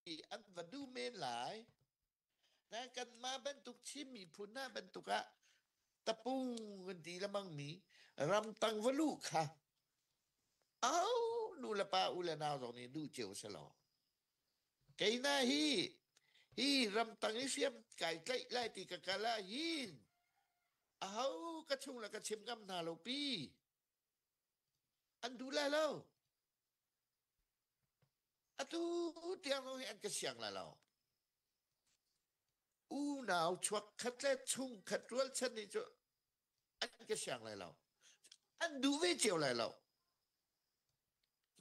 An va duh men lai. Na kanmah bantuk Chin miphun hna bantuk ah tapung kan ti lemangmi ramtang va luh kha au nu le pa u le nau zong nih duh cio si lo. Kei na hi hi ramtang i hriam kai tlaih lai ti ka kal ah hin aho ka chung le ka chim ngam hna lo pi. An duh lai lo. Atu tiang zong hi an ka siang lai lo. Unau chuak khat le chungkhat rualchan nih cu an ka siang lai lo. An duh ve cio lai lo.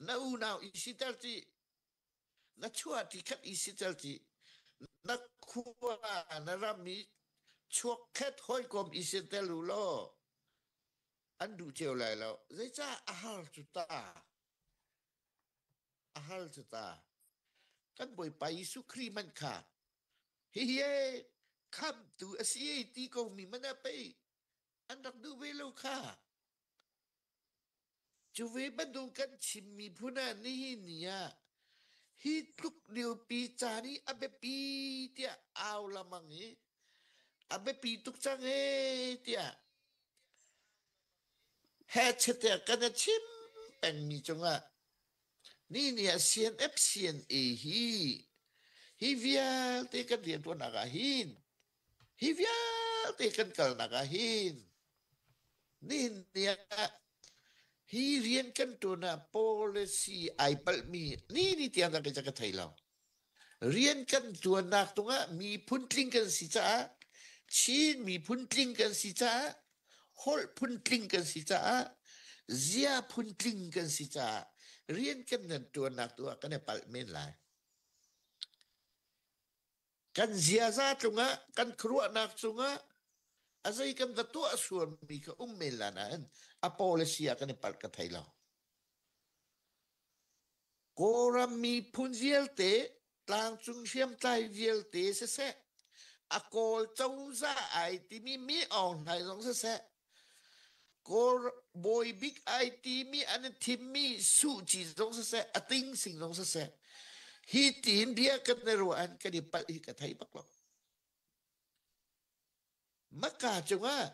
Na unau i siter ci, na chuah ti khat i siter ci, na khua na ram i chuak khat hawikom i siter u law an duh cio lai lo. Zeicah a har cu ta? A har cu ta. Kan Bawipa Jesuh Khrih hmanh kha hihi khamtu a si ei ti ko mi man ah pei an rak duh ve lo kha. Cu ve bantuk kan chim miphun ah nihin ni ah hi tluk liopi caan hi a biapi tiah au lamang i a biapi tuk cang ee tiah hechet kan i chim pengmi cungah ni ni ah CNF CNA hi hi vialte kan rianṭuannak ah hin hi vialte kan kalnak ah hin nihin ni ah hi rian kan ṭuan ah policy ai palhmi ni ni tiang dah ka thei lo. Rian kan ṭuannak tungah miphun tling kan si caah Chin miphun tling kan si caah holh phun tling kan si caah zia phun tling kan si caah rian kan nan ṭuannak tu ah kan i palh men lai. Kan ziaza cungah kan khuaruahnak cungah a zei kan va tuah sualmi kha um men la nain a policy ah kan i palh ka thei lo. Kawlram miphun vialte, tlangcung hriamtlai vialte siseh, a Kawl cozah ai timi Mi Aung Hlaing zong siseh, Kawl bawi bik ai timi an i thimmi Suh Kyi zong siseh, a Ting Sing zong siseh, hi tiin bia kan i ruah an kan i palh hi ka thei bak lo. Maka cungah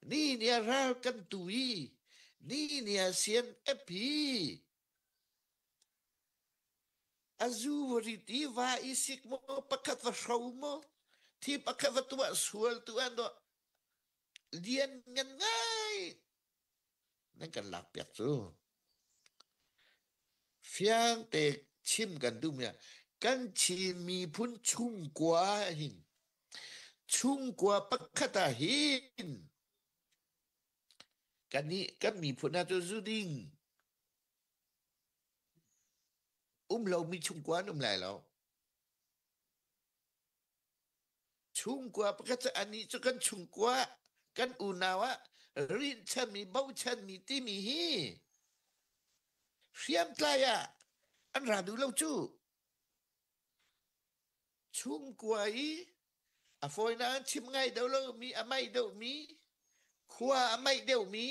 ni ni ah ral kan tu i ni ni ah sian ep hi a zu va rit i va i sik maw pakhat va hro maw thi pakhat va tuah sual tu an dawh lian ngan ngai nan kan lak piak cu fiang te chim kan duh mi kan Chin miphun chungkua hin chungkua pakhat ah hin kan nih kan miphun ah cu zu ding um lomi chungkua an um lai lo Chungkua pakhat cu anih cu kan chungkua kan unau ah rinhchanmi bochanmi timi hi hriamtlai ah an ra duh lo cu. Chungkua i a fawinak an chim ngai deuh lomi a maih deuhmi khua a maih deuhmi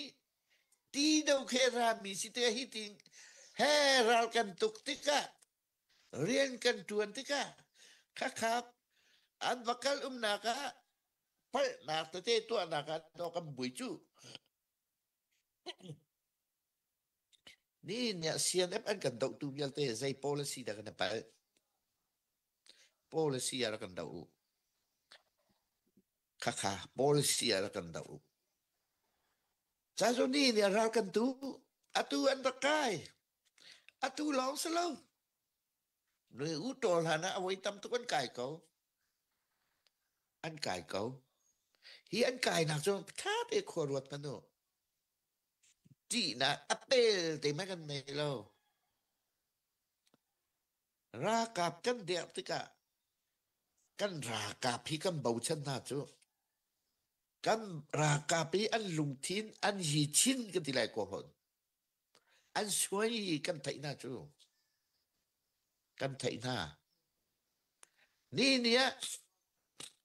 ti deuh khi a rami si te hi ti he ral kan tuk tikah Rian kan ṭuan tikah khakha an va kal umnak ah palhnak tete tuahnak ah dawh kan bui cu. Nihin ah CNF an kan dohtu vialte zei policy dah kan i palh? Policy ah rak kan doh u. Khakha policy ah rak kan doh u. Ca cu nihin ah ral kan tu. Atu an rak kai. Atu lawng si lo. Nui u tawl hlan ah a voi tam tuk an kai ko. An kai ko. Hi an kainak cu ṭha te khua ruat hmanh u. Ṭihnak a pel te hmanh kan nei lo. Ralkap kan derh tikah kan ralkap hi kan bochan hna cu. Kan ralkap hi an lungthin an hi chin kan ti lai ko hon. An suai i kan theih hna cu. Kan theih hna. Ni ni ah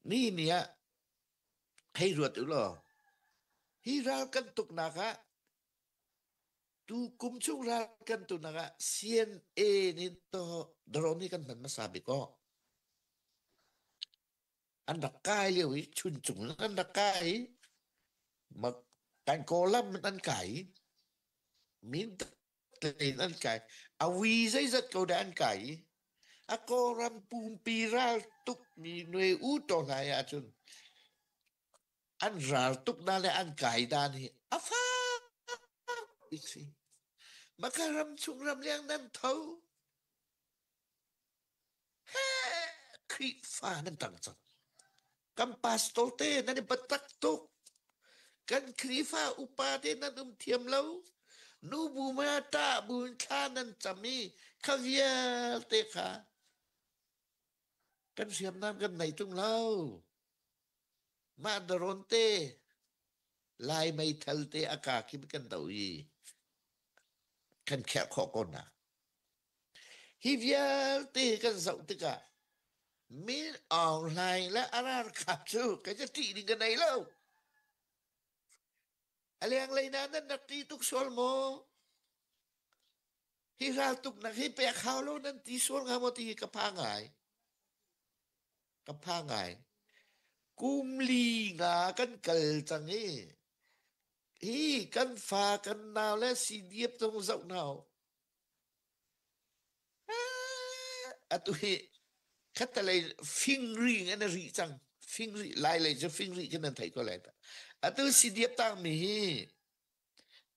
ni ni ah hei ruat u law hi ral kan tuknak ah Tu kum chung ral kan tunak ah CNA nih to drone hi kan hman hmasa bik aw. An rak kai lio i chuncung in an rak kai i kan Kawlam in an kai i min in an kai. A wi zeizat ko dah an kai i a Kawlram pumpi ral tuk mi nue u to hna ahcun an ral tuk na le an kai dan hi a fak bik si. Maka ram chung ram leng nan tho. He Khrihfa nan tang cang. Kan pastor te nan i batak tuk. Kan Khrihfa upa te nan um thiam lo. Nu bu ma ta bu in thla nan cam i kha vialte kha kan hriamnam kan nei tung lo. Mah darawn te Lai meithal te a ka khi kan do i kan kherh khawh ko na. Hi vialte kan zoh tikah Min Aung Hlaing le a ralkap cu kan i ṭih ding ka nei lo. A lenglei na nan rak ṭih tuk sual maw? Hi raltuknak hi pek hau lo nan ti sual hnga maw ti hi ka pha ngai. Ka pha ngai. Kum li nga kan kal cang i hi kan fa kan nau le CDF zong zoh hna u. Atu hi khattelei fingri in an ri cang. Fingri lai lei cu fingri khi nan theih ko lai. Atu CDF tangmi hi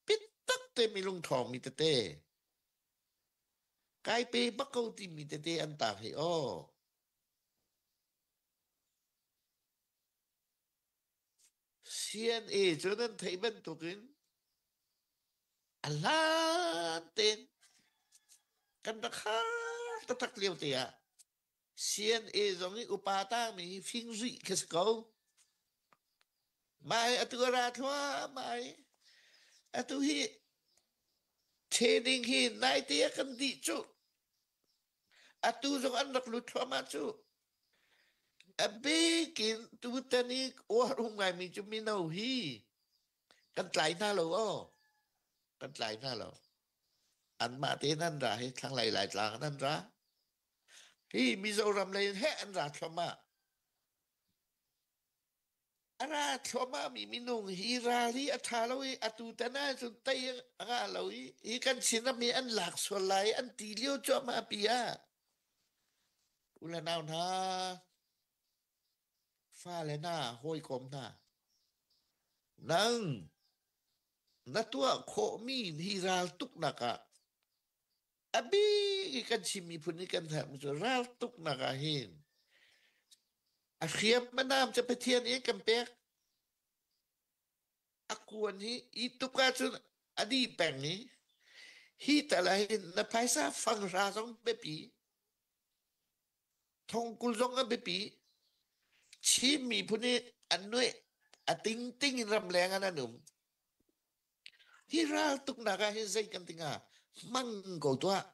pitak te mi lungṭhawng mi tete kai pe bak ko timi tete an tang hi aw. CNA cu nan theih bantukin a hlan tein kan rak har taktak lio te ah CNA zong hi upa tangmi hi fingzuih khi si ko. Mah hi atu a ra thluahmah i atu hi training hi naite ah kan dih cuh. Atu zong an rak lut thluahmah cu. A bik in tutan i uar um ngaimi cu mino hi kan tlai hna lo aw. Kan tlai hna lo. Anmah tein an ra hi thlanglei Laitlang in an ra. Hi Mizoram lei in heh an ra thluahmah. A ra thluahmahmi minung hi ral hi a ṭha lo i atu tan ahcun tei a ngah lo i hi kan Chin ram hi an lak sual lai an ti lio cuahmah pi ah u le nau hna fale hna hawikom hna nang na tuah khawhmi hi ral tuknak ah a bik i kan Chin miphun i kan herhmi cu raltuknak ah hin a hriam a nam cu Pathian nih kan pek a kuan hi i tuk ahcun a dih peng i hi tal ah hin na phaisa fanghra zong biapi thongkul zong a biapi Chin miphun hi an nuih a tingting in ramleng ah an um Hi raltuknak ah hin zei kan ti hnga? Hmang ko tuah.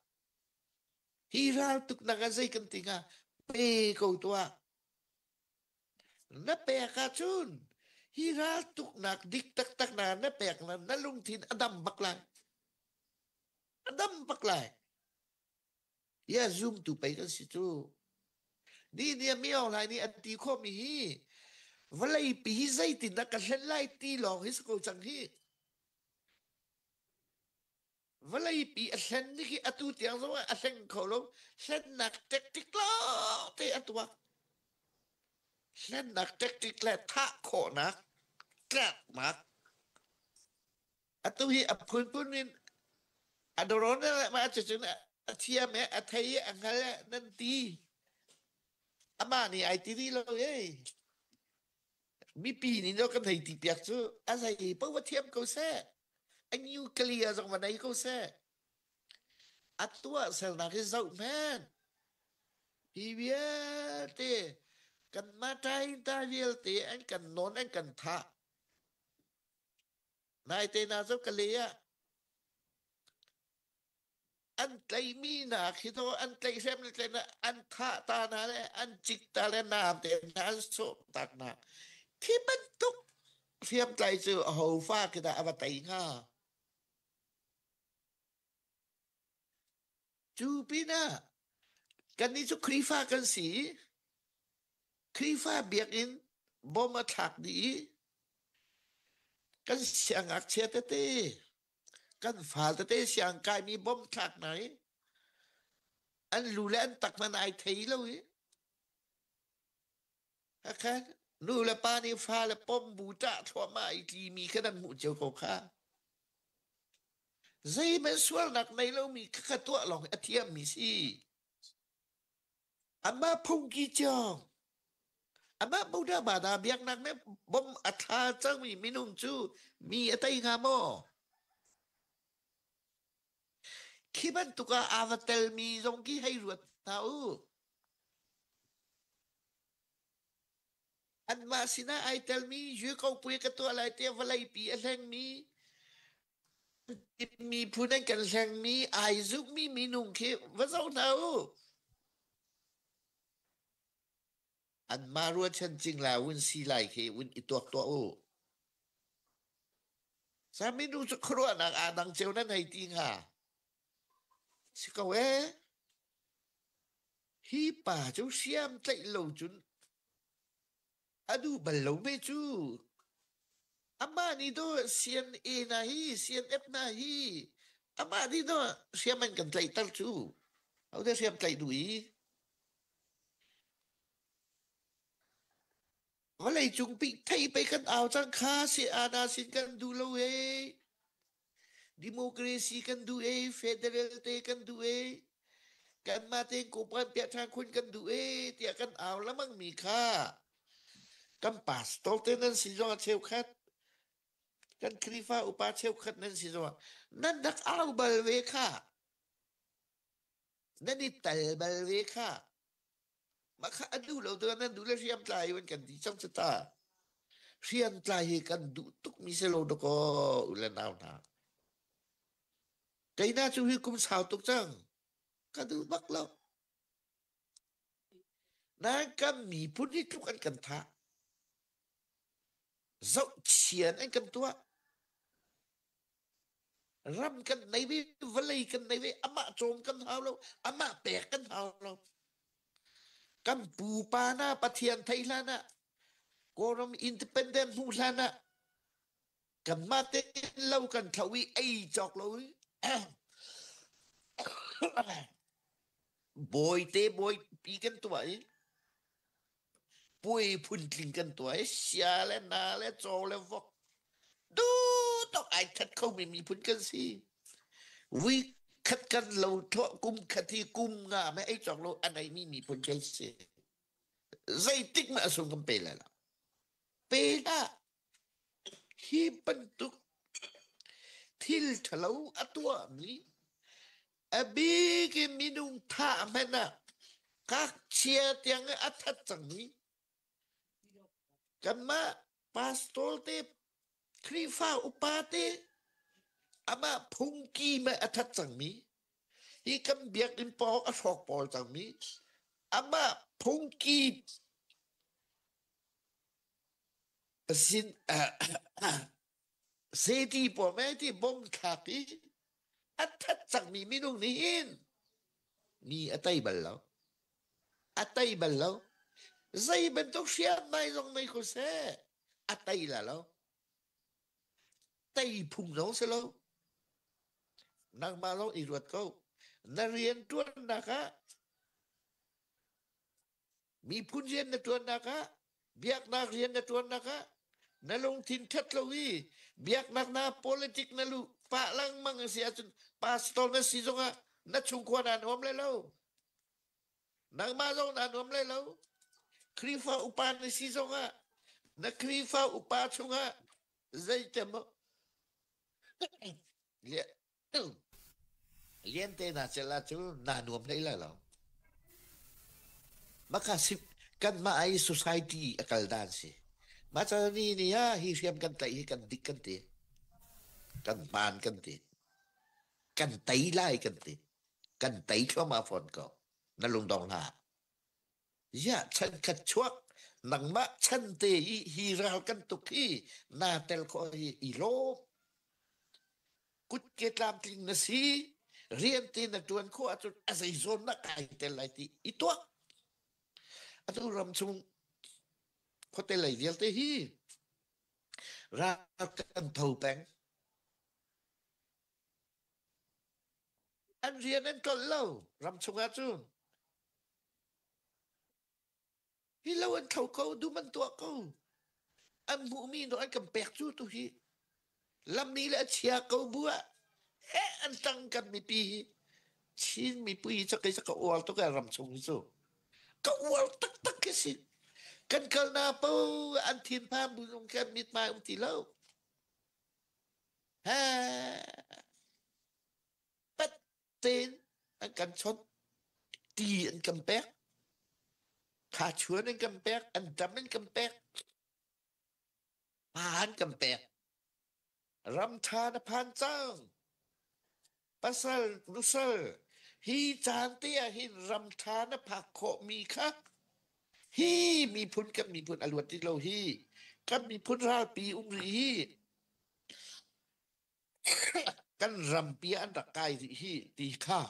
Hi raltuknak ah zei kan ti hnga? Pe ko tuah. Na pek ahcun hi raltuknak dik taktak na na pek na na lungthin a dam bak lai. A dam bak lai. Ya zumtu pei kan si cu. Ni nih mi Aung Hlaing nih an ti khawhmi hi vawleipi hi zeitindah ka hlen lai ti lawng hi si ko cang hi. Vawleipi a hlen ni khi atu tiang zong ah a hleng kho lo. Hlennak tactic lawng te a tuah. Hlennak tactic le thah khawhnak, tlaknak Atu hi a phunphun in a doron le mah cucun a thiam e a thei e a hngal e nan ti. Amah nih ai ti rih lo e. Mipi nih no kan hei ti piak cu a zei paoh va thiam ko seh. A nuclear zong va nei ko seh. A tuah sernak hi zoh hmanh. Hi vialte kanmah ṭainta vialte an kan nawn an kan thah. Naite hna cu ka le ah an tlaihmi hna khi to an tlaihhrem le tlaih an thah ta hna le an cik ta le naam te hna an sawh tak hna. Khi bantuk hriamtlai cu aho fa khi dah a va tei hnga? Cu pinah kannih cu Khrihfa kan si i Khrihfa biakinn bom a thlak dih i kan siangngakchia tete kan fal tete siang kaimi bom thlak hna i an lu le an tak hmanh ai thei lo i Hakha nu le pa nih fale pom bu ṭah thluahmah i tlimi kha nan hmuh cio ko kha. Zeihmanh sualnak nei lomi kha kha tuah lawng hi a thiammi si. Amah phungki ciong, amah Buddha bada biaknak nih bom a thla cangmi minung cu mi a tei hnga maw? Khi bantuk ah aa va telmi zong khi hei ruat hna u. Anmah sinah ai telmi Yuekopui ka tuah lai tiah vawleipi a hlengmi miphun an kan hlengmi ai zummi minung khi va zoh hna u. Anmah ruahchan cingla un si lai khi un i tuak tuah u. Sa minung cu khuaruahnak aa dang cio nan hei ti hnga. Si ko ee. Hi pa cu hriam tlaih lo cun a duh bal lo me cu. Amah nih dawh CNA hna hi, CNF hna hi, amah nih dawh hriam an kan tlaihter cu. Hodah hriam tlaih duh i? Vawleicung pi thei pei kan au cang kha si ana sin kan duh lo ee. Democracy kan duh ee, federal te kan duh ee. Kanmah tein kawpan piah ṭhan khun kan duh ee tiah kan au lengmang mi kha kan pastor te nan si zong ah cheukhat kan Khrihfa upa cheukhat nan si zong ah nan rak au bal ve kha nan i tal bal ve kha Mah kha a duh lo tikah nan duh le hriamtlai in kan ti cang cu ta. Hriamtlai hi kan duh tukmi si lo dakaw u le nau hna. Keina cu hi kum sau tuk cang. Ka duh bak lo. Nain kan miphun hi tluk an kan thah. Zohchian an kan tuah. Ram kan nei ve, vawlei kan nei ve, amah cawm kan hau lo, amah pek kan hau lo. Kan pupa na Pathian theih hlan ah, Kawlram independent hmuh hlan ah, kanmah tein lo kan thlo i ei cawk lo i bawite bawipi kan tuah i puai phuntling kan tuah i sia le na le caw le vok duh ai that khomi miphun kan si. Vui khat kan lo thawh kum khat hi kum nga me ei cawk lo a neimi miphun kan si. Zeitik mah a sung kan pe lai lo. Pe hlah. Hi bantuk thil ṭhalo a tuahmi a bik in minung thah hmanh ah ngakchia tiang i a that cangmi kanmah pastor te Khrihfa upa te amah phungki mah a that cangmi hi kan biakinn pawng a hrawk pawl cangmi amah phungki sin seti pawl mei ti bom thlak i a that cangmi minung nih hin mi a tei bal lo a tei bal lo zei bantuk hriamnai zong nei ko seh a tei la lo tei phung zong si lo nangmah zong i ruat ko na rian ṭuannak ah Miphun rian na ṭuannak ah, biaknak rian na ṭuannak ah, na lungthin ṭhat lo i biaknak na politic na luh pah lengmang a si ahcun pastor na si zongah na chungkhua naa nuam lai lo. Nangmah zong naa nuam lai lo. Khrihfa upa na si zongah na Khrihfa upa chungah zeitem Liante na cel ahcun naa nuam hlei lai lo. Maka sip kanmah i society a kal dan si. Mah ca ni ni ah hi hriam kan tlaih hi kan dik kan ti. Kan hmaan kan ti. Kan tei lai kan ti. Kan tei thluahmah fawn ko. Na lungdong hlah. Ziah chan khat chuak nangmah chan te i hi ral kan tuk hi naa tel khawh hi i lawm. Kutke tlamtling na si. Rian te na ṭuan khawh ahcun a zei zawn na kai tel lai ti i tuak. Atu ram chung khuate lei vialte hi ral kan tho peng. An rian an tlolh lo ram chung ahcun. Hi lo an thlo ko, dum an tuah ko. An hmuhmi no an kan pek cu tu hi. Lammi le a chia ko bu ah he an tang kan mipi hi. Chin mipi hi cakei ka uar tuk ram chung hi cu. Ka uar taktak khi si. Kan kalna po an thinphan bu zong kan mithmai um ti lo. He pat tein an kan chawnh, ti an kan pek, thachuan an kan pek, an dam an kan pek, hma an kan pek. Ram ṭha na phan cang. Pasal, nusal, hi caan te ah hin ram ṭha na phak khawhmi kha hi miphun kan miphun a luat ti lo hi kan miphun ralpi um rih hi Kan rampi ah an rak kai rih hi ti kha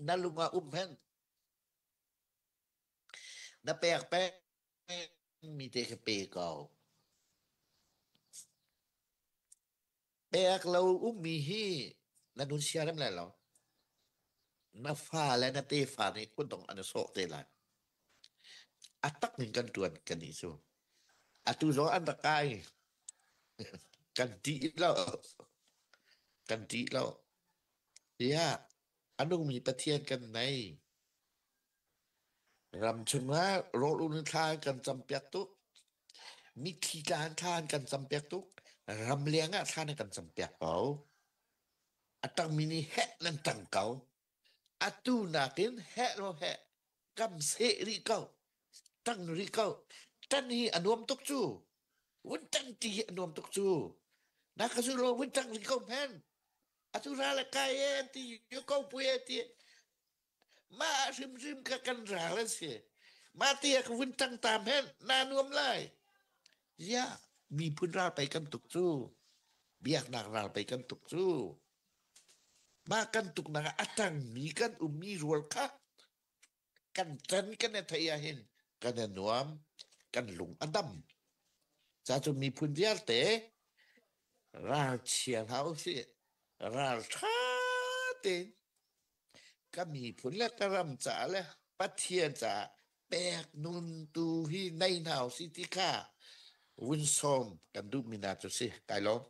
na lung ah um hen. Na pek peng mi te kha pe ko. Pek lo ummi hi na nun siarem lai lo. Na fa le na tefa nih kutdong an i sawh te lai. A tak ning kan ṭuan kan nih cu. Atu zong an rak kai. Kan ṭih lo. Kan ṭih lo. Tiah a nungmi Pathian kan nei. Ram chungah rawl un thla an kan campiak tuk. Mitthli tla in thla an kan campiak tuk. Ram leng ah thla nan kan campiak ko. A tangmi nih heh nan tang ko. Atu nakin heh law heh kam seh rih ko. Tang rih ko. Tan hi a nuam tuk cu. Vun tang ti hi a nuam tuk cu. Na ka zu lo vun tang rih ko hmen. Atu ra le kai e an ti yu ko pui e ti. Mah hrimhrim ka kan ral an si. Mah ti ah ka vun tang ta hmenh na nuam lai. Ziah miphun ral pei kan tuk cu. Biaknak ral pei kan tuk cu. Mah kan tuknak ah a tangmi kan ummi rual kha kan ṭan kan i theih ahhin kan i nuam, kan lung a dam. Ca cu miphun vialte ralchia hlah usih, ralṭha tein ka miphun le ka ram caah le Pathian caah pek nun tu hi nei hna usih ti kha vun sawm kan duhmi hna cu si. Kai lawm.